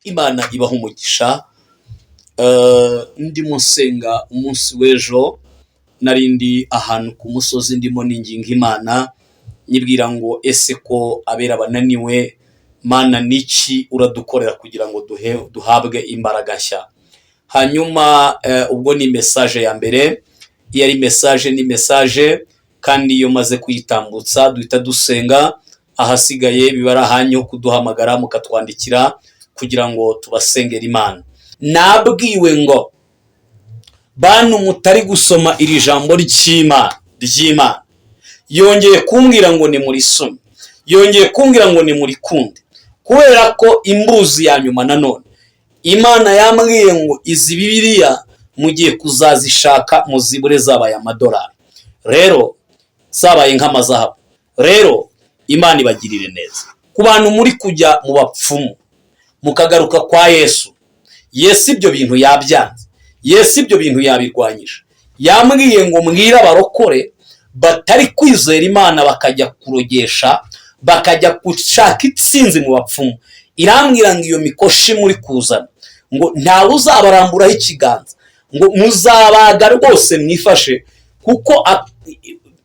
Imana ibaha umugisha. Ndimo nsenga umunsi w'ejo, nari ndi ahantu ku musozi ndimo ninginga Imana, nyibwira ngo ese ko abera bananiwe, Mana niki uradukorera kugira ngo duhabwe imbaraga nshya? Hanyuma ubwo ni message ya mbere. Iyo ari message ni message, kandi iyo maze kuyitambutsa duhita dusenga, ahasigaye biba ari ahanyu ho kuduhamagara mukatwandikira kugira ngo tubasengere Imana. Nabwiwe ngo bantu mutari gusoma iri jambo ry'Imana, yongeye kumbwira ngo nimurisome, yongeye kumbwira ngo nimurikunde, kubera ko imbuzi ya nyuma nanone Imana yambwiye ngo izi Bibiliya mugiye kuzazishaka muzibure zabaye amadolari, rero zabaye nk'amazahabu. Rero Imana ibagirire neza. Ku bantu muri kujya mu bapfumu mukagaruka kwa Yesu, Yesu ibyo bintu yabyanze, Yesu ibyo bintu yabirwanyije. Yambwiye ngo mbwire abarokore batari kwizera Imana bakajya kurogesha, bakajya gushaka itsinzi mu bapfumu, irambwira ngo iyo mikoshi muri kuzana, ngo ntawe uzabaramburaho ikiganza, ngo muzabaga rwose mwifashe, kuko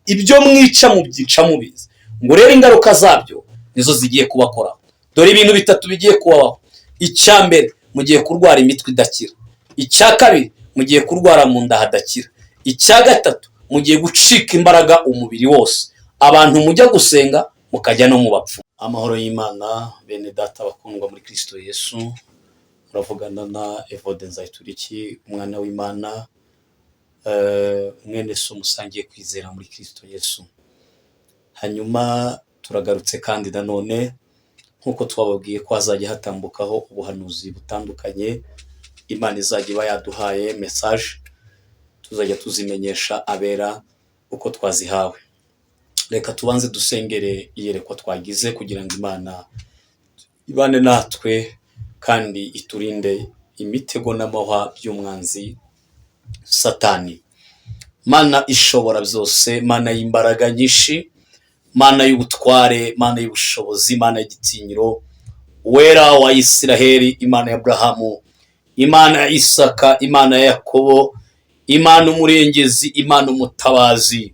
ibyo mwica mubyica mubizi. Ngo rero ingaruka zabyo nizo zigiye kubakoraho. Dore ibintu bitatu bigiye kubabaho. Icya mbere, mugiye kurwara imitwe idakira. Icya kabiri, mugiye kurwara mu nda hadakira. Icya gatatu, mugiye gucika imbaraga umubiri wose. Abantu mujya gusenga mukajya no mu bapfu. Amahoro y'Imana, bene data bakundwa muri Kristo Yesu. Muravugana na Evode Nzayituriki, umwana w'Imana, mwene so musangiye kwizera muri Kristo Yesu. Hanyuma turagarutse kandi nanone nk'uko twababwiye ko hazajya hatambukaho ubuhanuzi butandukanye Imana izajya iba yaduhaye message, tuzajya tuzimenyesha abera uko twazihawe. Reka tubanze dusengere iyerekwa twagize kugira ngo Imana ibane natwe kandi iturinde imitego n'amahwa by'umwanzi Satani. Mana ishobora byose, Mana y'imbaraga nyinshi, Mana y'ubutware, Mana y'ubushobozi, Mana y'igitinyiro, Uwera wa Isiraheli, Imana ya Aburahamu, Imana ya Isaka, Imana ya Yakobo, Imana umurengezi, Imana umutabazi,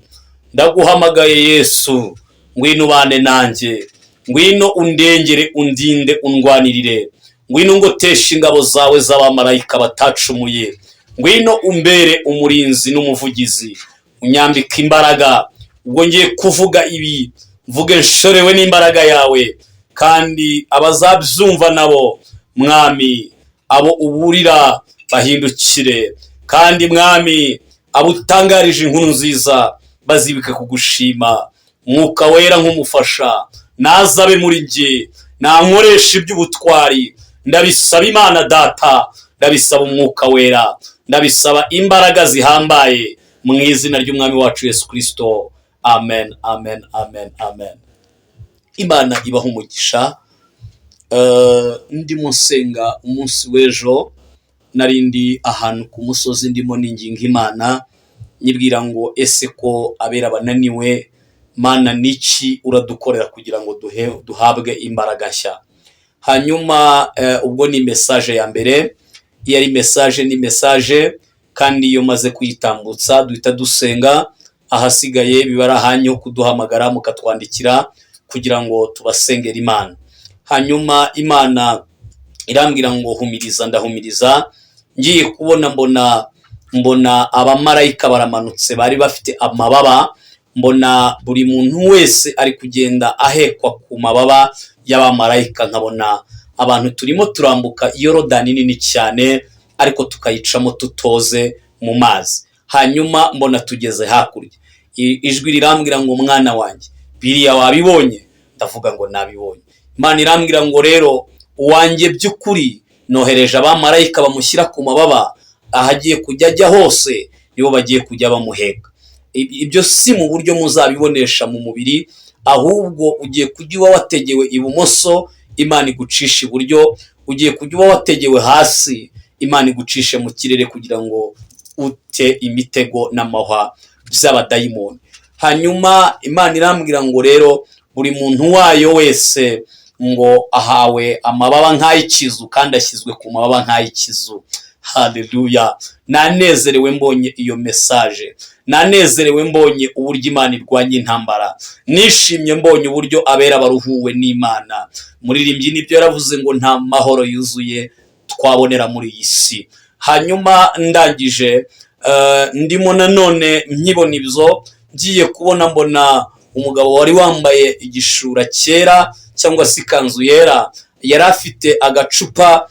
ndaguhamagaye Yesu, ngwino ubane nanjye, ngwino undengere, undinde, undwanirire, ngwino ngoteshe ingabo zawe z'abamarayika batacumuye, ngwino umbere umurinzi n'umuvugizi, unyambika imbaraga. Ubwo ngiye kuvuga ibi, mvuge nshorewe n'imbaraga yawe, kandi abazabyumva nabo, Mwami, abo uburira bahindukire, kandi Mwami, abo utangarije inkuru nziza bazibuke kugushima. Mwuka Wera nk'umufasha nazabe muri njye, nankoresha iby'ubutwari. Ndabisaba Imana Data, ndabisaba Umwuka Wera, ndabisaba imbaraga zihambaye mu izina ry'Umwami wacu Yesu Kirisito. Amen, amen, amen, amen. Imana ibaha umugisha. Ndimo nsenga umunsi w'ejo, nari ndi ahantu ku musozi ndimo ninginga Imana, nyibwira ngo ese ko abera bananiwe, Mana niki uradukorera kugira ngo duhabwe imbaraga nshya? Hanyuma ubwo ni message ya mbere. Iyo ari message ni message, kandi iyo maze kuyitambutsa duhita dusenga, ahasigaye biba ari ahanyu ho kuduhamagara mukatwandikira kugira ngo tubasengere Imana. Hanyuma Imana irambwira ngo humiriza, ndahumiriza. Ngiye kubona mbona abamarayika baramanutse, bari bafite amababa, mbona buri muntu wese ari kugenda ahekwa ku mababa y'abamarayika, nkabona abantu turimo turambuka Yorodani nini cyane, ariko tukayicamo tutoze mu mazi. Hanyuma mbona tugeze hakurya, ijwi rirambwira ngo mwana wanjye, biriya wabibonye? Ndavuga ngo nabibonye. Imana irambwira ngo rero uwanjye by'ukuri nohereje abamarayika bamushyira ku mababa, ahagiye kujya ajya hose nibo bagiye kujya bamuheka. Ibyo si mu buryo muzabibonesha mu mubiri, ahubwo ugiye kujya uba wategewe ibumoso, Imana igucisha iburyo, ugiye kujya uba wategewe hasi, Imana igucishe mu kirere kugira ngo ute imitego n'amahwa by'abadayimoni. Hanyuma Imana irambwira ngo rero buri muntu wayo wese Ngo ahawe amababa nk'ay'ikizu kandi ashyizwe ku mababa nk'ay'ikizu. Haleluya! Nanezerewe mbonye iyo message, nanezerewe mbonye uburyo Imana irwanya intambara, nishimye mbonye uburyo abera baruhuwe n'Imana. Muririmbyi nibyo yaravuze ngo nta mahoro yuzuye twabonera muri iyi si. Hanyuma ndangije, ndimo nanone nkibona ibyo, ngiye kubona mbona umugabo wari wambaye igishura cyera cyangwa se ikanzu yera, yari afite agacupa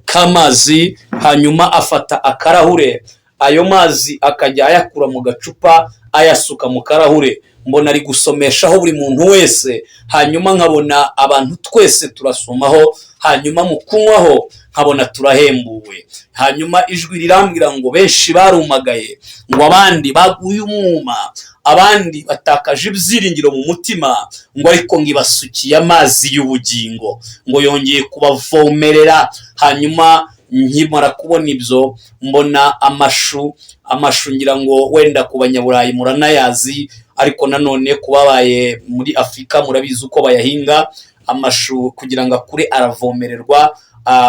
k'amazi, hanyuma afata akarahure, ayo mazi akajya ayakura mu gacupa ayasuka mu karahure. Mbona ari gusomeshaho buri muntu wese, hanyuma nkabona abantu twese turasomaho, hanyuma mu kunywaho nkabona turahembuwe. Hanyuma ijwi rirambwira ngo benshi barumagaye, ngo abandi baguye umwuma, abandi batakaje ibyiringiro mu mutima, ngo ariko ngo ibasukiye amazi y'ubugingo, ngo yongeye kubavomerera. Hanyuma nkimara kubona ibyo, mbona amashu. Amashu ngira ngo wenda ku Banyaburayi muranayazi, ariko nanone ku babaye muri Afurika murabizi uko bayahinga. Amashu kugira ngo akure aravomererwa,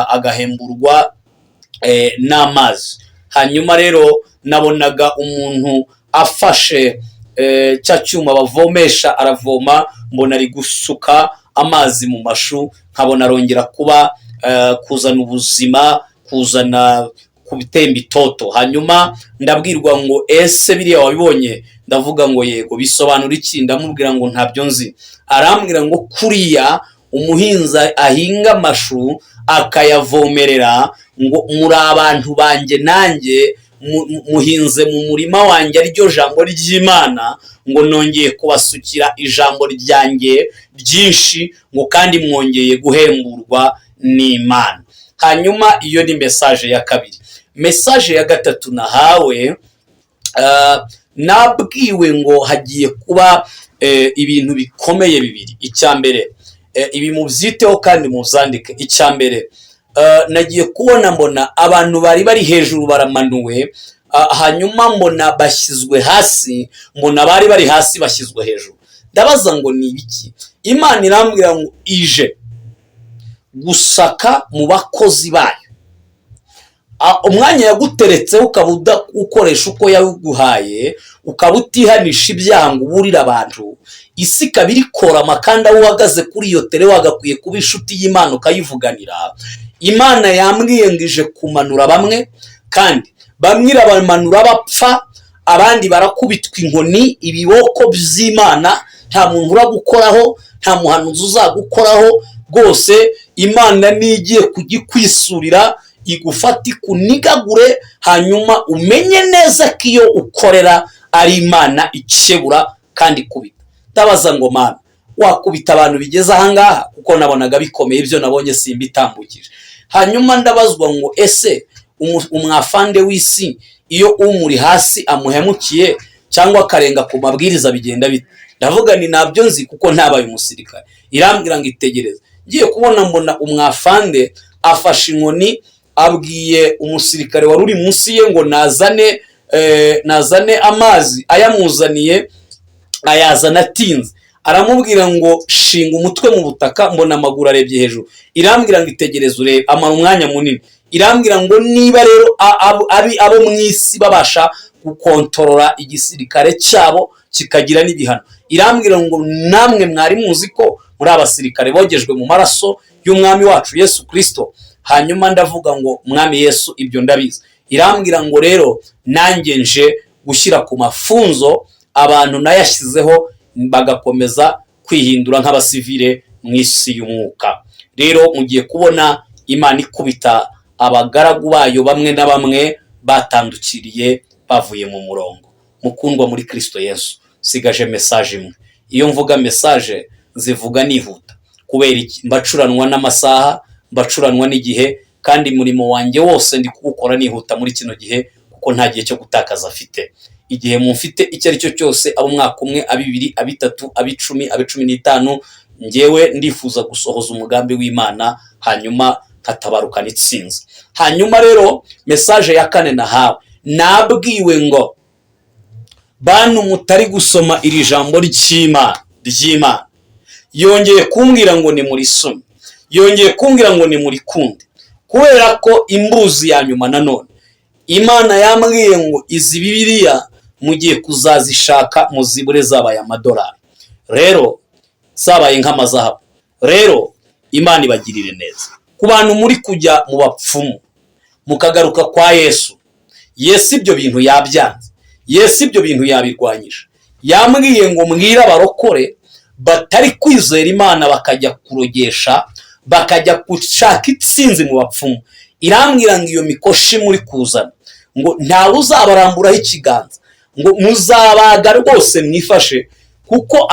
agahemburwa n'amazi. Hanyuma rero nabonaga umuntu afashe cya cyuma bavomesha, aravoma, mbona ari gusuka amazi mu mashu, nkabona arongera kuba kuzana ubuzima, kuzana kubitemba itoto. Hanyuma ndabwirwa ngo: "Ese biriya wabibonye?" Ndavuga ngo: "Yego." "Bisobanura iki?" Ndamubwira ngo: "Ntabyo nzi." Arambwira ngo kuriya umuhinzi ahinga amashu akayavomerera, ngo muri abantu banjye, nanjye muhinze mu murima wanjye, ariryo jambo ry'Imana, ngo nongeye kubasukira ijambo ryanjye ryinshi, ngo kandi mwongeye guhemburwa n'Imana. Hanyuma iyo ni message ya kabiri. Message ya gatatu nahawe, nabwiwe ngo hagiye kuba ibintu bikomeye bibiri. Icya mbere, ibi mubyiteho kandi muzandike. Icya mbere, nagiye kubona mbona abantu bari bari hejuru baramanuwe, hanyuma mbona bashyizwe hasi, mbona bari bari hasi bashyizwe hejuru. Ndabaza ngo: "Ni ibiki?" Imana irambwira ngo ije gusaka mu bakozi bayo. Umwanya yaguteretseho ukaba ukoresha uko yawuguhaye, ukaba utihanisha ibyaha ngo uburire abantu, isi ikaba iri korama, kandi aho uhagaze kuri iyo tere wagakwiye kuba inshuti y'Imana ukayivuganira. Imana yambwiye ngo ije kumanura bamwe, kandi bamwe irabamanura bapfa, abandi barakubitwa inkoni, ibiboko by'Imana. Nta muntu uragukoraho, nta muhanuzi uzagukoraho rwose. Imana niyo igiye kugikwisurira, igufata ikunigagure, hanyuma umenye neza ko iyo ukorera ari Imana ikebura kandi ikubita. Ndabaza ngo: "Mana, wakubita abantu bigeze ahangaha?" Kuko nabonaga bikomeye, ibyo nabonye simbitambukije. Hanyuma ndabazwa ngo: "Ese umwafande w'isi, iyo umuri hasi amuhemukiye cyangwa akarenga ku mabwiriza, bigenda bite?" Ndavuga ni ntabyo nzi kuko ntabaye umusirikare. Irambwira ngo itegereze. Ngiye kubona mbona umwafande afashe inkoni, abwiye umusirikare wari uri munsi ye ngo nazane amazi. Ayamuzaniye, ayazana atinze. Aramubwira ngo: "Shinga umutwe mu butaka." Mbona amaguru arebye hejuru. Irambwira ngo itegereze urebe. Amara umwanya munini. Irambwira ngo niba rero abo mu isi babasha gukontorora igisirikare cyabo kikagira n'ibihano, irambwira ngo namwe mwari muzi ko muri abasirikare bogejwe mu maraso y'Umwami wacu Yesu Kirisito. Hanyuma ndavuga ngo: "Mwami Yesu, ibyo ndabizi." Irambwira ngo rero nanjye nje gushyira ku mafunzo abantu nayashyizeho bagakomeza kwihindura nk'abasivile mu isi y'umwuka. Rero mugiye kubona Imana ikubita abagaragu bayo bamwe na bamwe batandukiriye, bavuye mu murongo. Mukundwa muri Kirisito Yesu, sigaje message imwe. Iyo mvuga message zivuga nihuta. Kubera iki? Mbacuranwa n'amasaha, mbacuranwa n'igihe, kandi umurimo wanjye wose ndi kuwukora nihuta muri kino gihe, kuko nta gihe cyo gutakaza afite. Igihe mufite icyo ari cyo cyose, abo umwaka umwe, abibiri, abitatu, ab'icumi, ab'15, ngewe ndifuza gusohoza umugambi w'Imana, hanyuma nkatabarukana itsinzi. Hanyuma rero message ya kane nahawe, nabwiwe ngo bantu mutari gusoma iri jambo ry'Imana, Yongeye kumbwira ngo nimurisome, yongeye kumbwira ngo nimurikunde, kubera ko imbuzi ya nyuma nanone Imana yambwiye ngo izi Bibiliya mugiye kuzazishaka muzibure zabaye amadolari, rero zabaye nk'amazahabu. Rero Imana ibagirire neza. Ku bantu muri kujya mu bapfumu mukagaruka kwa Yesu, Yesu ibyo bintu yabyanze, Yesu ibyo bintu yabirwanyije. Yambwiye ngo mbwire abarokore batari kwizera Imana bakajya kurogesha, bakajya gushaka itsinzi mu bapfumu, irambwira ngo iyo mikoshi muri kuzana, ngo ntawe uzabaramburaho ikiganza, ngo muzabaga rwose mwifashe, kuko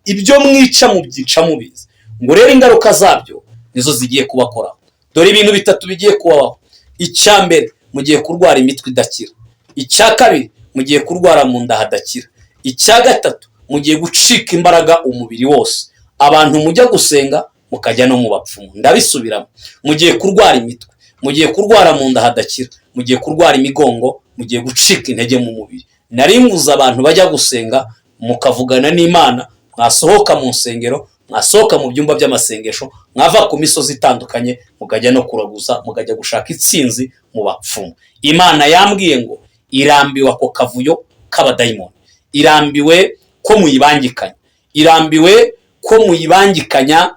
ibyo mwica mubyica mubizi. Ngo rero ingaruka zabyo nizo zigiye kubakoraho. Dore ibintu bitatu bigiye kubabaho. Icya mbere, mugiye kurwara imitwe idakira. Icya kabiri, mugiye kurwara mu nda hadakira. Icya gatatu, mugiye gucika imbaraga umubiri wose. Abantu mujya gusenga mukajya no mu bapfumu, ndabisubiramo: mugiye kurwara imitwe, mugiye kurwara mu nda hadakira, mugiye kurwara imigongo, mugiye gucika intege mu mubiri. Nari mvuze abantu bajya gusenga mukavugana n'Imana, mwasohoka mu nsengero, mwasohoka mu byumba by'amasengesho, mwava ku misozi itandukanye, mukajya no kuraguza, mukajya gushaka itsinzi mu bapfumu. Imana yambwiye ngo irambiwe ako kavuyo k'abadayimoni, irambiwe ko muyibangikanya, irambiwe ko muyibangikanya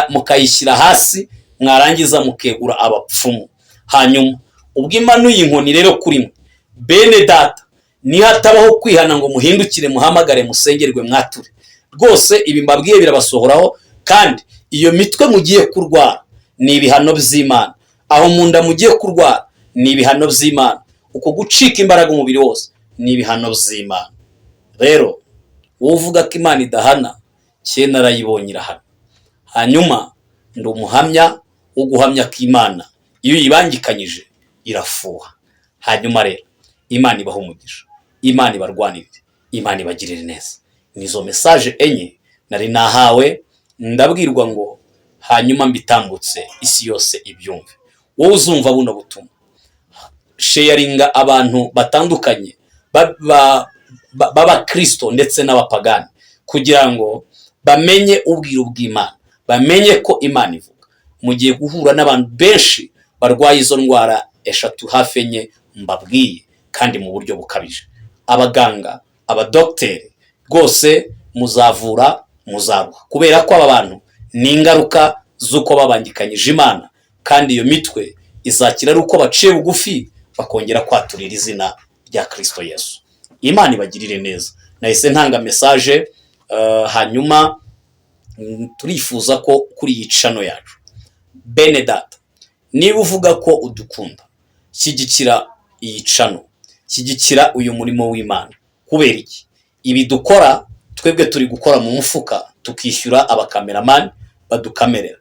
mukayishyira hasi, mwarangiza mukegura abapfumu. Hanyuma ubwo imanuye inkoni rero kuri mwe, bene data, nihatabaho kwihana ngo muhindukire, muhamagare, musengerwe, mwature, rwose ibi mbabwiye birabasohoraho. Kandi iyo mitwe mugiye kurwara ni ibihano by'Imana, aho mu nda mugiye kurwara ni ibihano by'Imana, uko gucika imbaraga umubiri wose ni ibihano by'Imana. Rero wowe uvuga ko Imana idahana, kera narayibonye irahana. Hanyuma ndi umuhamya wo guhamya ko Imana iyo uyibangikanyije irafuha. Hanyuma rero Imana ibaha umugisha, Imana ibarwanirire, Imana ibagirire neza. Nizo message enye nari nahawe, ndabwirwa ngo hanyuma mbitambutse isi yose ibyumve. Wowe uzumva buno butumwa, sharinga abantu batandukanye b'abakristo ndetse n'abapagani, kugira ngo bamenye ubwiru bw'Imana, bamenye ko Imana ivuga. Mugiye guhura n'abantu benshi barwaye izo ndwara eshatu hafi enye mbabwiye, kandi mu buryo bukabije. Abaganga, abadogiteri, rwose muzavura muzaruha, kubera ko aba bantu ni ingaruka z'uko babangikanyije Imana, kandi iyo mitwe izakira ari uko baciye bugufi bakongera kwaturira izina rya Kirisito Yesu. Imana ibagirire neza. Nahise ntanga message. Hanyuma turifuza ko kuri iyi channel yacu, bene data, niba uvuga ko udukunda, shyigikira iyi channel, shyigikira uyu murimo w'Imana. Kubera iki? Ibi dukora twebwe turi gukora mu mufuka, tukishyura abakameramani badukamerera.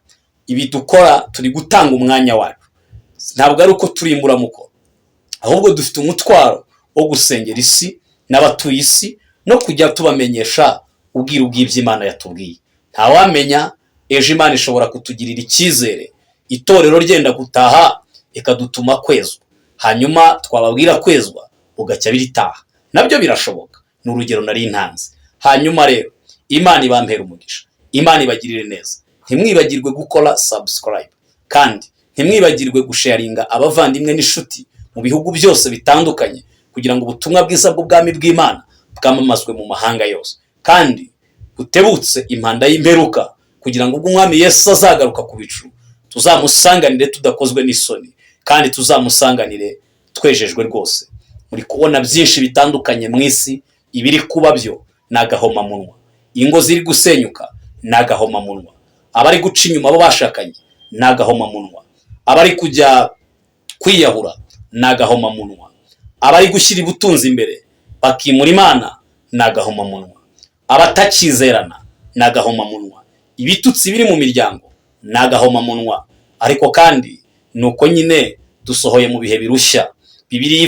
Ibi dukora turi gutanga umwanya wacu, ntabwo ari uko turi imburamukoro, ahubwo dufite umutwaro wo gusengera isi n'abatuye isi no kujya tubamenyesha ubwiru bw'iby'Imana yatubwiye. Ntawamenya, ejo Imana ishobora kutugirira icyizere, itorero ryenda gutaha, ikadutuma kwezwa, hanyuma twababwira kwezwa bugacya biritaha. Nabyo birashoboka, ni urugero nari ntanze. Hanyuma rero Imana ibampera umugisha, Imana ibagirire neza. Ntimwibagirwe gukora subscribe, kandi ntimwibagirwe gusharinga abavandimwe n'inshuti mu bihugu byose bitandukanye, kugira ngo ubutumwa bwiza bw'ubwami bw'Imana bwamamazwe mu mahanga yose, kandi butebutse impanda y'imperuka, kugira ngo ubwo Umwami Yesu azagaruka ku bicu tuzamusanganire tudakozwe n'isoni, kandi tuzamusanganire twejejwe rwose. Muri kubona byinshi bitandukanye mu isi, ibiri kuba byo ni agahomamunwa. Ingo ziri gusenyuka ni agahomamunwa, abari guca inyuma abo bashakanye ni agahomamunwa, abari kujya kwiyahura ni agahomamunwa, abari gushyira ubutunzi imbere bakimura Imana ni agahomamunwa, abatakizerana ni agahomamunwa, ibitutsi biri mu miryango ni agahomamunwa. Ariko kandi ni uko nyine dusohoye mu bihe birushya. Bibiliya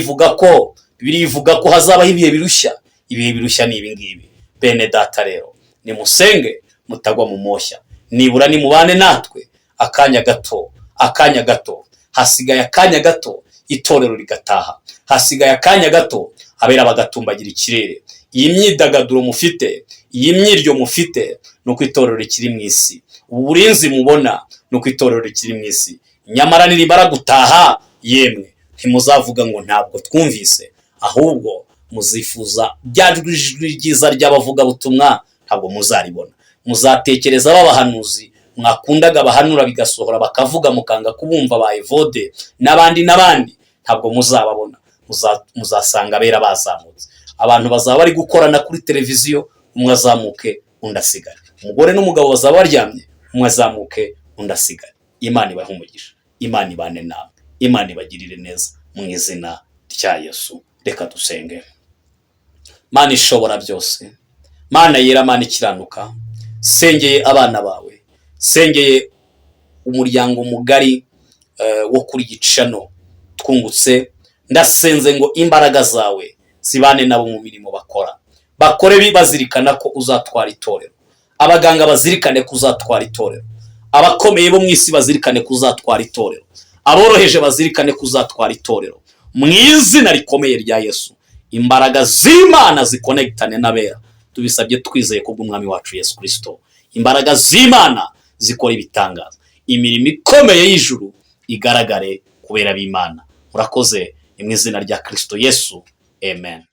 ivuga ko hazabaho ibihe birushya. Ibihe birushya ni ibi ngibi, bene data. Rero nimusenge mutagwa mu moshya. Nibura nimubane natwe akanya gato, akanya gato hasigaye, akanya gato itorero rigataha, hasigaye akanya gato abera bagatumbagira ikirere. Iyi myidagaduro mufite, iyi myishimo mufite, iyi Iyi myiryo mufite ni uko itorero rikiri mu isi. Ubu burinzi mubona ni uko itorero rikiri mu isi. Nyamara nirimara gutaha, yemwe, ntimuzavuga ngo ntabwo twumvise, ahubwo muzifuza rya jwi ryiza ry'abavugabutumwa, ntabwo muzaribona. Muzatekereza b'abahanuzi mwakundaga bahanura bigasohora, bakavuga mukanga kubumva, ba Evode n'abandi n'abandi, ntabwo muzababona. Muzasanga abera bazamutse. Abantu bazaba bari gukorana kuri televiziyo, umwe azamuke undi asigare. Umugore n'umugabo bazaba baryamye, umwe azamuke undi asigare. Imana ibahe umugisha, Imana ibane namwe, Imana ibagirire neza mu izina rya Yesu. Reka dusenge. Mana ishobora byose, Mana yera, Mana ikiranuka, sengeye abana bawe, sengeye umuryango mugari wo kuri gicano twungutse. Ndasenze ngo imbaraga zawe zibane nabo mu mirimo bakora, bakore bazirikana ko uzatwara itorero. Abaganga bazirikane ko uzatwara itorero, abakomeye bo mu isi bazirikane ko uzatwara itorero, aboroheje bazirikane ko uzatwara itorero. Mu izina rikomeye rya Yesu, imbaraga z'Imana zikonegitane n'abera. Tubisabye twizeye ko bw'Umwami wacu Yesu Kirisito, imbaraga z'Imana zikora ibitangaza, imirimo ikomeye y'ijuru igaragare kubera b'Imana. Murakoze, ni mu izina rya Kirisito Yesu, amen.